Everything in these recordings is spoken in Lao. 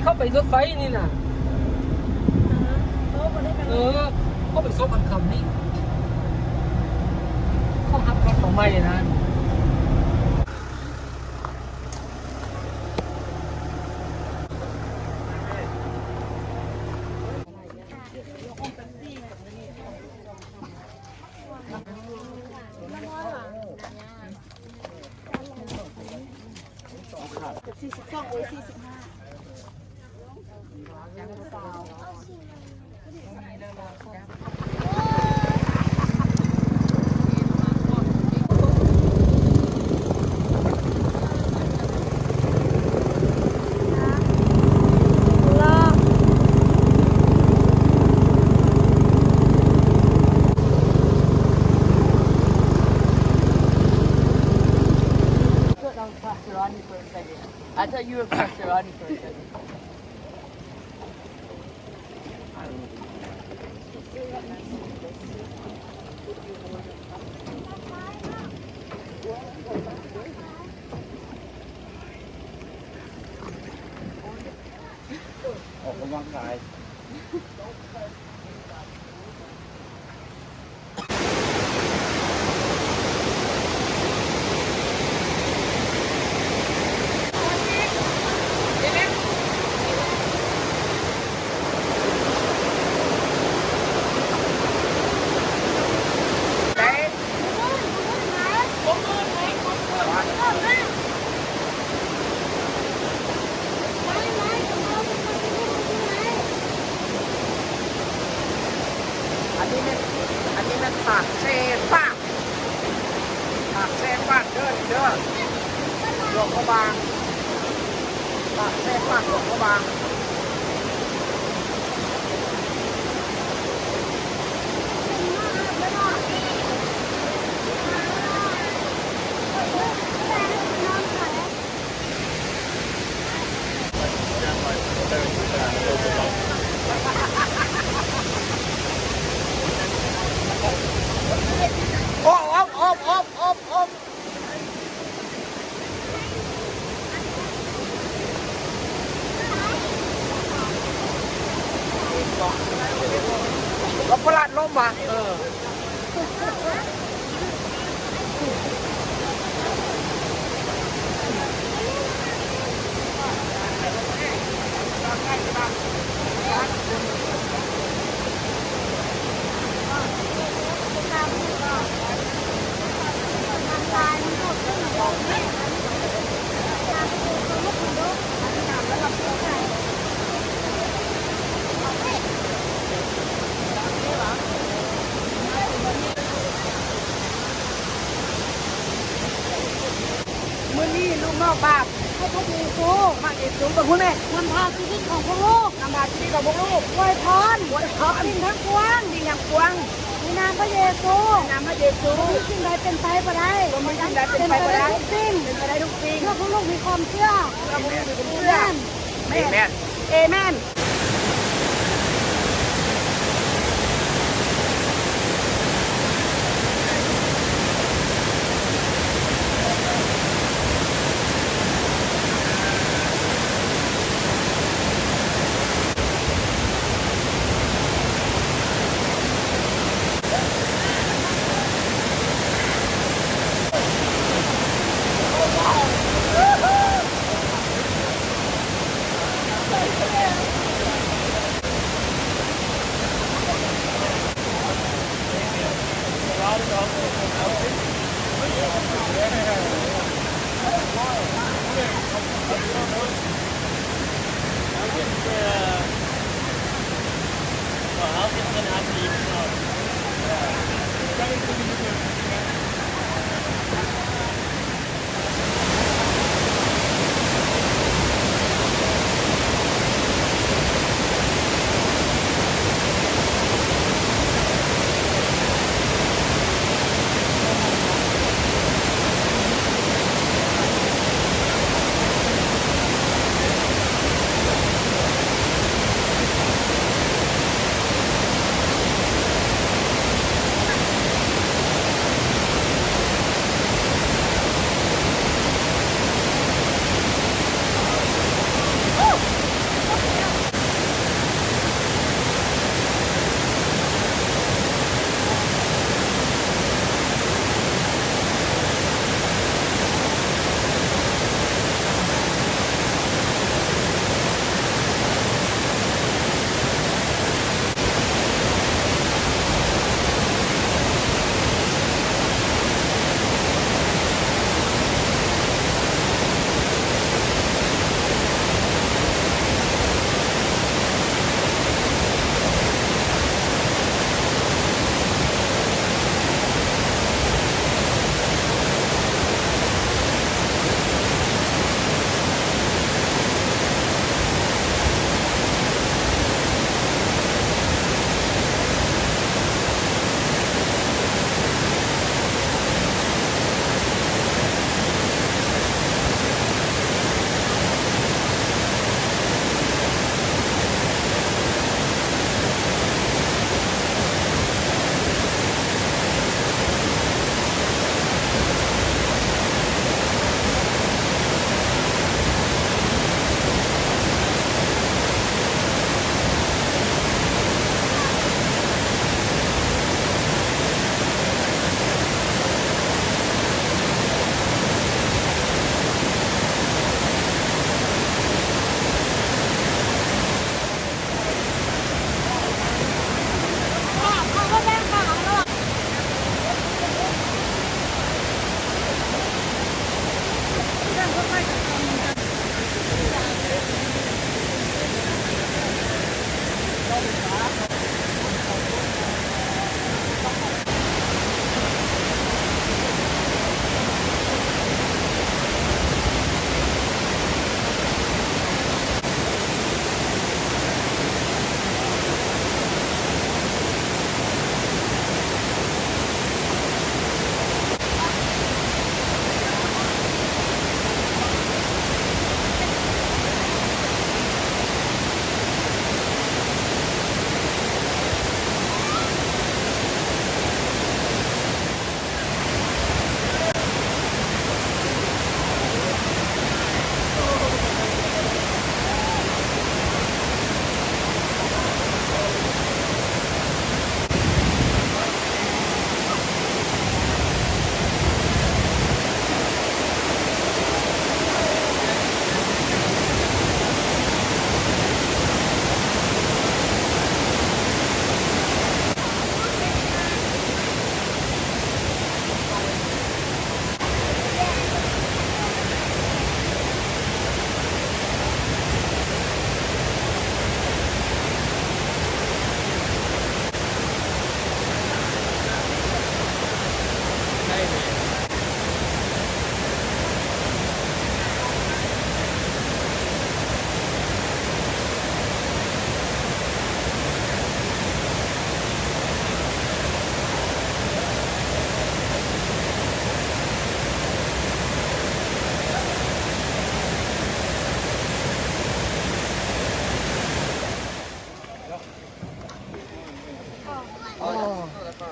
ເຂົ້າໄປລົດໄຟນີ້ນະ ເອີ ເຂົ້າໄປສອງພັນຄຳນີ້ ເຂົາຮັບລົດມາໃໝ່ນະ. I thought you were Pastor Ronnie for a second.ອັນນີ້ແມ່ນ ອັນນີ້ແມ່ນປາກເຊປາກ ປາກເຊປາກເດີ ເດີ ຫຼວງພະບາງ ປາກເຊປາກ ຫຼວງພະບາງ. ໂອ້ ໂອ້ ໂອ້ ໂອ້ ໂອ້ ໂອ້ ລະປະຫຼາດລົມຫວາ? ເອີ. ມື້ນີ້ລູກນ້ອງບາບ ຂໍພະເຢຊູ ພະເຢຊູ ເບິ່ງພຸ້ນແມ່ ນຳພາຊີວິດຂອງພວກລູກ ນຳພາຊີວິດຂອງພວກລູກ ອວຍພອນ ອວຍພອນ ສິ່ງທັງປວງ ສິ່ງທັງປວງ ໃນນາມພະເຢຊູ ໃນນາມພະເຢຊູ ບໍ່ມີສິ່ງໃດເປັນໄປບໍ່ໄດ້ ບໍ່ມີສິ່ງໃດເປັນໄປບໍ່ໄດ້ ເປັນໄປໄດ້ທຸກສິ່ງ ເປັນໄປໄດ້ທຸກສິ່ງ ເມື່ອພວກລູກມີຄວາມເຊື່ອ ເມື່ອພວກລູກມີຄວາມເຊື່ອ ອາເມນ ອາເມນ ອາເມນ.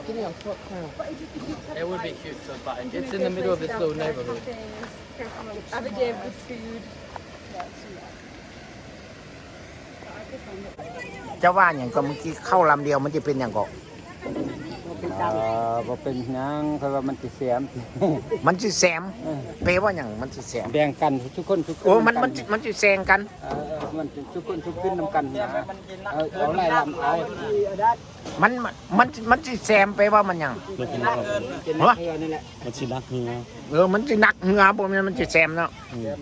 It would be cute to buy. It's in the middle of this little neighborhood. Have a day of good food. ເຈົ້າວ່າຫຍັງກໍ ເມື່ອກີ້ ເຂົ້າລຳດຽວມັນຈະເປັນຫຍັງເກາະ? ເອີ ບໍ່ເປັນຫຍັງ ເພາະວ່າມັນຊິແສມ. ມັນຊິແສມ? ເອີ ແປວ່າຫຍັງ ມັນຊິແສມ? ແບ່ງກັນທຸກຄົນ ທຸກຄົນ. ໂອ້ ມັນ ມັນ ມັນຊິແຊງກັນ. ເອີ ມັນທຸກຄົນທຸກຄືນນຳກັນນະ. ເອີ ເອົາຫຼາຍລຳເອົາ. ມັນ ມັນ ມັນຊິແຊມແປວ່າມັນຫຍັງ? ມັນຊິໜັກເຮືອນີ້ແຫຼະ. ມັນຊິໜັກເຮືອ. ເອີ ມັນຊິໜັກເຮືອ ບໍ່ແມ່ນມັນຊິແຊມເນາະ. ອືມ.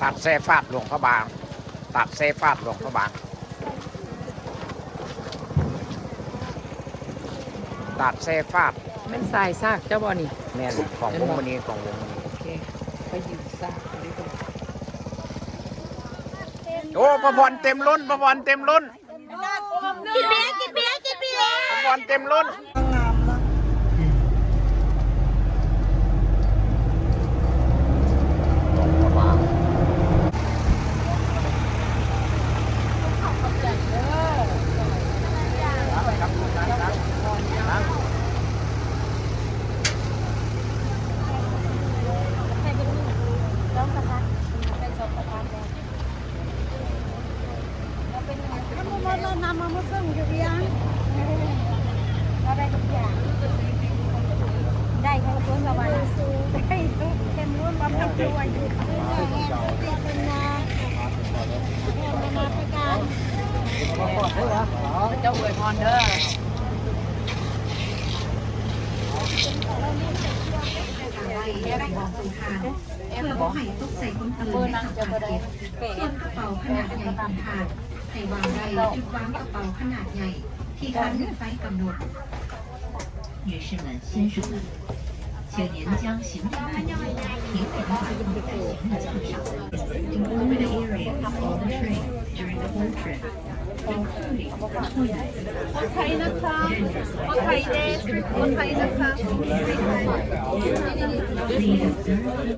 ຕາດແຊ່ຟາດຫຼວງພະບາງ, ຕາດແຊ່ຟາດຫຼວງພະບາງ, ຕາດແຊ່ຟາດ. ແມ່ນສາຍສາກເຈົ້າບໍ່ນີ້? ແມ່ນ ຂອງວົງມະນີ, ຂອງວົງມະນີ. ໂອເຄ ໄປຢືມສາກໄປດີກວ່າ. ໂອ້ ພະພອນເຕັມລົ້ນ, ພະພອນເຕັມລົ້ນ. ກິນເບຍ ກິນເບຍ ກິນເບຍ ບອນເຕັມລົ້ນ. ມັນບໍ່ໝົດ ລະນຳເອົາມາສົ່ງຢູ່ວຽງ. ເອີ ເຮົາໄດ້ທຸກຢ່າງ ໄດ້ເຂົ້າຕົວສະຫວັນ ໄດ້ທຸກເຕັມລົ້ນ ບໍ່ທັນຕົວຢູ່. ເພິ່ນນາ ເພິ່ນນາໄປການ ເຈົ້າອວຍພອນເດີ. ເພື່ອບໍ່ໃຫ້ຕົກໃສ່ຄົນອື່ນ ແລະ ສັດບາດເຈັບ. ສ່ວນກະເປົາຂະໜາດໃຫຍ່ຂອງທ່ານ ໃຫ້ວາງໄວ້ຈຸດວາງກະເປົາຂະໜາດໃຫຍ່ທີ່ທາງລົດໄຟກຳນົດ. 女士们、先生们，请您将行李放进平底板，在行李架上。Enjoy the area of the train during the whole trip.